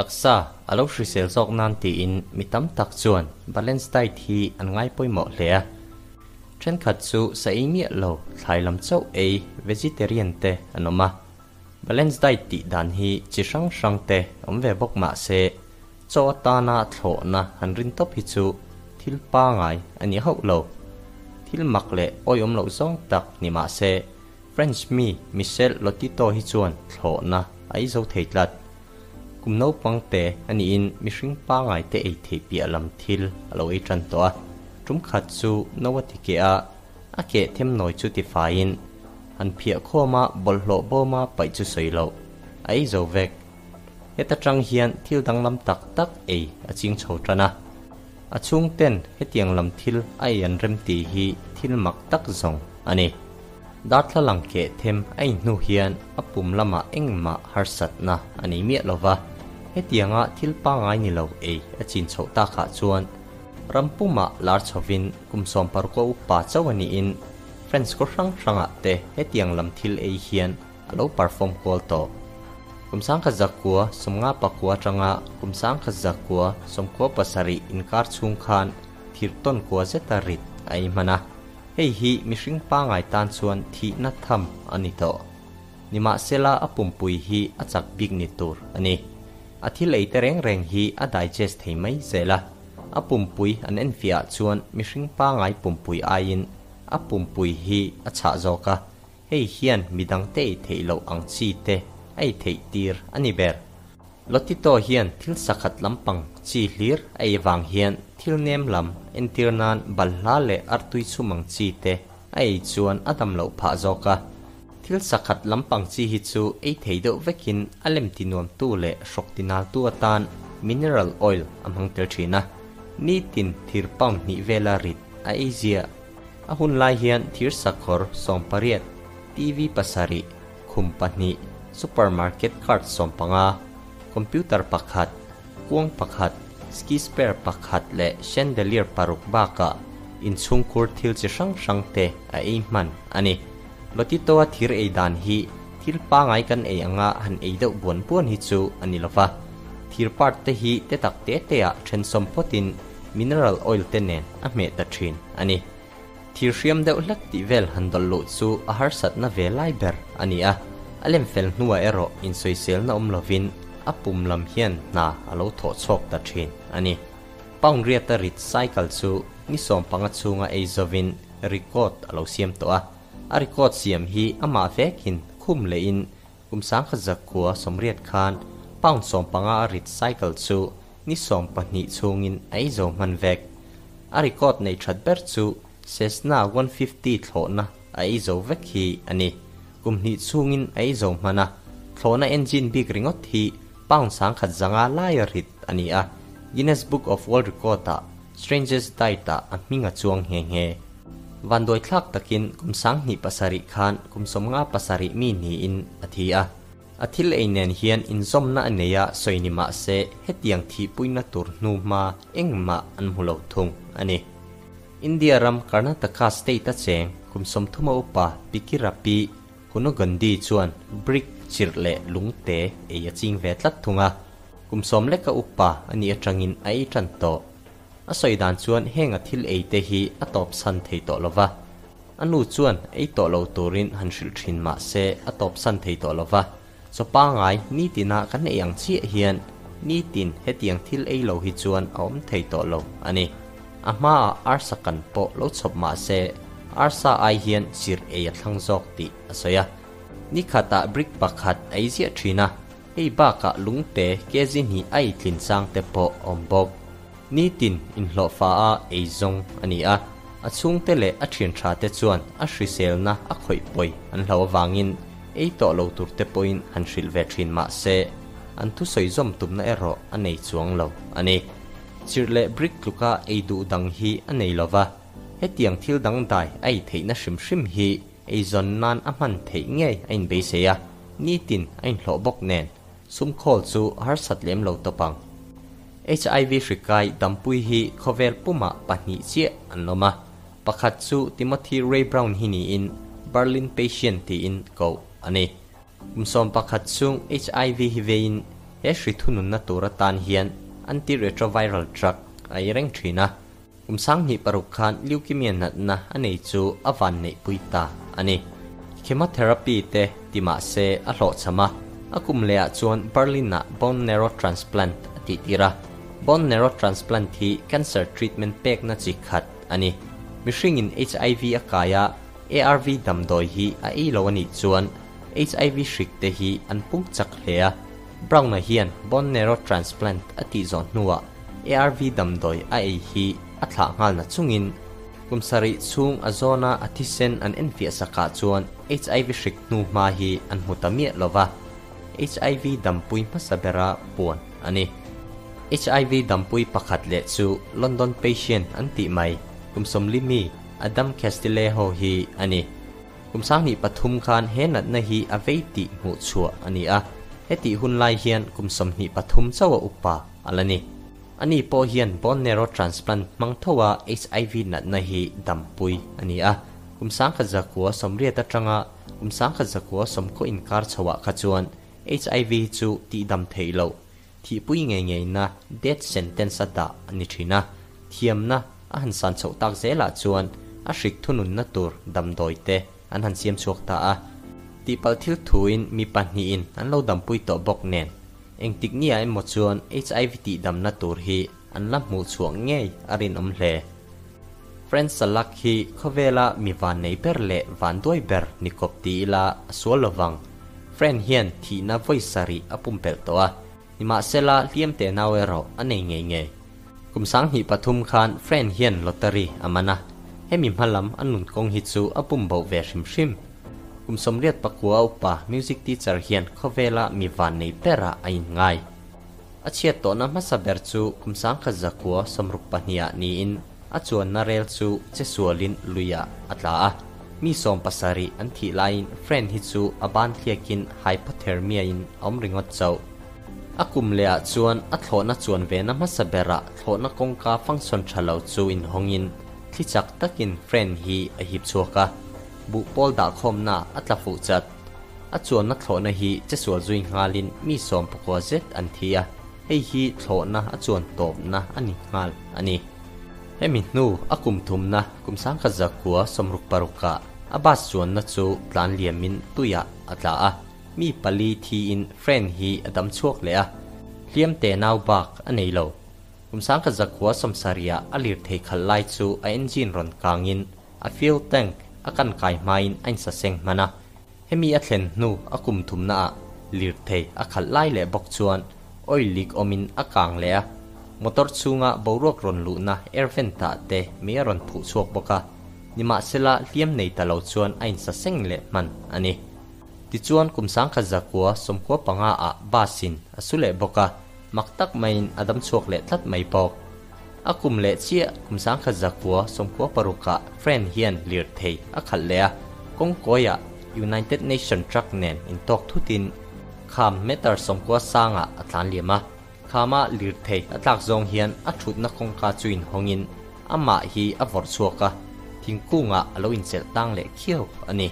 Taksa a lo hrisel zawk nan tiin mi tam tak chuan balance diet hi an ngai pawimawh hle a. Thenkhat chu sa ei miah lo, thlai lam chauh ei, vegetarian te an awm a. Balance diet tih dan hi chi hrang hrang te awm ve bawk mah se, chaw atana thlawhna han rin tawp hi chu thil pangai a ni hauh lo. Thil mak leh awihawm loh zawng tak ni mah se, French mi Michel Lotito hi chuan thlawhna a ei zo thei tlat. Kum naupang te a niin mihring pangai te ei theih piah lam thil a lo ei tan tawh a. Tum khat chu no a ti keh a, a keh them nawi chu ti faiin han phiah khawm a, bawlhhlawh bawma paih chu sawi loh a ei zo vek. Heta tang hian thil danglam tak tak ei a ching chho tan a. A chhung ten hetiang lam thil a ei an rem tih hi thil mak tak zawng a ni. Darthlalang keh them a inhnu hian a pum lamah engmah harsatna a nei miah lo va, hetianga thil pangngai ni lo ei a chin chhoh takah chuan ram pumah lar chhovin kum 16 upa chauh a niin France khaw hrang hrangah te hetiang lam thil ei hian a lo perform kual tawh. Kum 1959 atanga kum 1997 inkar chhung khan thir tawn kua zeta rit a ei hman a. Hei hi mihring pangai tan chuan thihna tham a ni tawh. Nimahsela a pumpui hi a chak bik ni tur a ni. A thil ei te reng reng hi a digest thei mai zel a. A pumpui an enfiah ah chuan mihring pangai pumpui aiin a pumpui hi a chhah zawk a. Hei hian midang te ei theih loh ang chi te a ei theih tir a ni ber. Lotito hian thil sakhat lampang chi hlir a ei vang hian thil nem lam entir nan balhla leh artui chhum ang chi te a ei chuan a dam loh phah zawk a. Thil sakhat lampang chi hi chu ei thei deuh vekin a lem ti nuamtu leh hrawk ti naltu atan mineral oil a hmang tel thin a. Nitin thir pound hnih vela rit a ei ziah. A hun lai hian thir sakhawr 18, TV 7, khum 2, supermarket cart 15, computer 1, kuang 1, ski spare 1 leh chandelier 6 bakah inchhungkhur thil chi hrang hrang te a ei hman a ni. Lotito a thir ei dan hi thil pangai kan ei anga han ei deuh buan buan hi chu a ni lova. Thir part te hi te tak te te ah then sawm phawtin mineral oil te nen a hmeh ta thin a ni. Thir hriam deuh hlek tih vel han dawlh luh chu a harsatna ve lai ber a ni a, a lem fel hnuah erawh insawiselna awm lovin a pum lam hian hna a lo thawh chhawk ta thin a ni. Pound riata rit cycle chu ni 15 chhunga ei zovin record a lo siam tawh a, a record siam hi amah vekin khum lehin kum 1980 khan pound 15 a rit cycle chu ni 12 chhungin a ei zo hman vek. A record nei that ber chu Cessna 150 thlawhna a ei zo vek hi a ni. Kum hnih chhungin a ei zo hman a, thlawhna engine bik ringawt hi pound 1100 lai a rit a ni a. Guinness Book of World Record ah Strangest Diet ah a hming a chuang nghe nghe. Van dawi thlak takin kum 2007 khan kum 57 mi niin a thi a. A thil ei nen hian inzawmna a nei a sawi ni mah se hetiang thi puina tur hnu hma engmah an hmu lo thung a ni. India ram Karnataka state a cheng kum 30 upa Pikirapi Hunugandi chuan brick chirh leh lungte ei a ching ve tlat thung a. Kum 10 leka upa ani atangin a ei tan tawh. A sawi dan chuan heng a thil ei te hi a tawp san thei tawh lova. Anu chuan ei tawh lo turin han hrilh thin mah se a tawp san thei tawh lova. Chawpa ngai ni tina kan ei ang chiah hian ni tin hetiang thil ei lo hi chuan a awm thei tawh lo a ni. A hma a arsa kan pawh lo chhawp mah se arsa ai hian chirh ei a thlang zawk tih a sawi a. Ni khatah brick 1 ei ziah thin a, hei bakah lungte kg hnih a ei tlin chang te pawh awm bawk. Ni tin inhlawh fa a ei zawng a ni a, a chhungte leh a thian tha te chuan a hriselna a khawih pawi an hlo awangin ei tawh lo tur te pawhin han hrilh ve thin mah se an thu sawi zawm tumna erawh a nei chuang lo a ni. Chirh leh brick tluka ei duh dang hi a nei lova, hetiang thil dang dai a ei theihna hrim hrim hi ei zawn nan a hman theih ngei a inbeisei a, ni tin a inhlawh bawk nen sum khawl chu harsat lem lo tawp ang. HIV hrikai dampui hi khawvel puma 2 chiah an awm a, pakhat chu Timothy Ray Brown hi niin Berlin patient tiin ko a ni. Kum 11 chhung HIV hi vein He hri thununna tur atan hian antiretroviral drug a ei reng thin a. Kum 2006 khan leukemia natna a nei chu a vanneihpui ta a ni. Chemotherapy te ti mah se a hlawhchham a, a kum lehah chuan Berlin-ah bone marrow transplant a tihtir a. Bone marrow transplant hi cancer treatment pekna chi khat a ni. Mihringin HIV a kai a, ARV damdawi hi a ei lo a nih chuan HIV hrik te hi an pung chak hle a. Brown-a hian bone marrow transplant a tih zawh hnuah ARV damdawi a ei hi a thlah nghal na chungin kum sarih chhung a zawna a thisen an enfiah sakah chuan HIV hrik hnu hma hi an hmu ta miah lo va, HIV dampui hmasa bera puan a ni. HIV dampui pakhat leh chu London patient an tih mai kum 40 mi Adam Castillejo hi a ni. Kum 2003 khan he natna hi a vei tih hmuh chhuah a ni a, hetih hun lai hian kum 23 chauh a upa a la ni. Ani pawh hian bone marrow transplant hmang tho a HIV natna hi dampui a ni a, kum 1980 atanga kum 1990 inkar chhoah kha chuan HIV chu tihdam theih loh, thihpui ngei ngeina death sentence a dah a ni thin a, thiamna a han san chhoh tak zelah chuan a hrik thununna tur damdawi te an han siam chhuak ta a. Tihpalh thil thuin mi pahnihin an lo dampui tawh bawk nen, engtik nia emaw chuan HIV tihdamna tur hi an la hmuh chhuah ngei a rinawm hle. Frank Salak hi khawvela mi vannei ber leh vanduai ber ni kawp ti ila a sual lovang. Frank hian thihna vawi sarih a pumpelh tawh a, nimahsela hliam teh nau erawh a nei ngei ngei. Kum 2003 khan Frank hian lottery a man a, hemi hmalam a nun kawng hi chu a pum bo ve hrim hrim. Kum 89 a upa music teacher hian khawvela mi vannei berah a inngai. A chhiat tawhna hmasa ber chu kum 1962 ah niin a chuanna rel chu che sualin luiah a tla a. Mi 17 an thih laiin Frank hi chu a ban thliakin hypothermia in a awm ringawt chauh. A kum lehah chuan a thlawhna chuan vena hmasa berah thlawhna kawngka function tha lo chu inhawngin thli chak takin Frank hi a hip chhuak a, buhpawl dahkhawmna a tla fuh chat. A chuanna thlawhna hi che sual zui nghalin mi 19 zet an thi a, hei hi thlawhna a chuan tawpna a ni nghal a ni. Hemi hnu a kum thumna kum 1966 ah a bus chuanna chu tlan liamin tuiah a tla a, mi pali thiin Frank hi a dam chhuak leh a, hliam te nau bak a nei lo. Kum 1970 ah a lir thei khalh lai chu a engine rawn kangin a fuel tank a kan kai hmain a insaseng hman a. Hemi a thlen hnu a kum thumna ah lir thei a khalh lai leh bawk chuan oil leak awmin a kang leh a, motor chhunga boruak rawn luhna air vent ah te mi a rawn phuh chhuak bawk a, nimahsela hliam nei ta lo chuan a insaseng leh hman a ni. Tichuan kum 1995 ah bus in a su leh bawk a, mak tak maiin a dam chhuak leh tlat mai bawk. A kum leh chiah kum 1996 ah Frank hian lir thei a khalh leh a, kawngkawiah United Nation truck nen intawk thutin kham meter 90 sangah a tlan liam a. Khama lir thei a tlak zawng hian a thutna kawngka chu inhawngin amah hi a vawrh chhuak a, thingkungah a lo inchelh tang leh khiau a ni.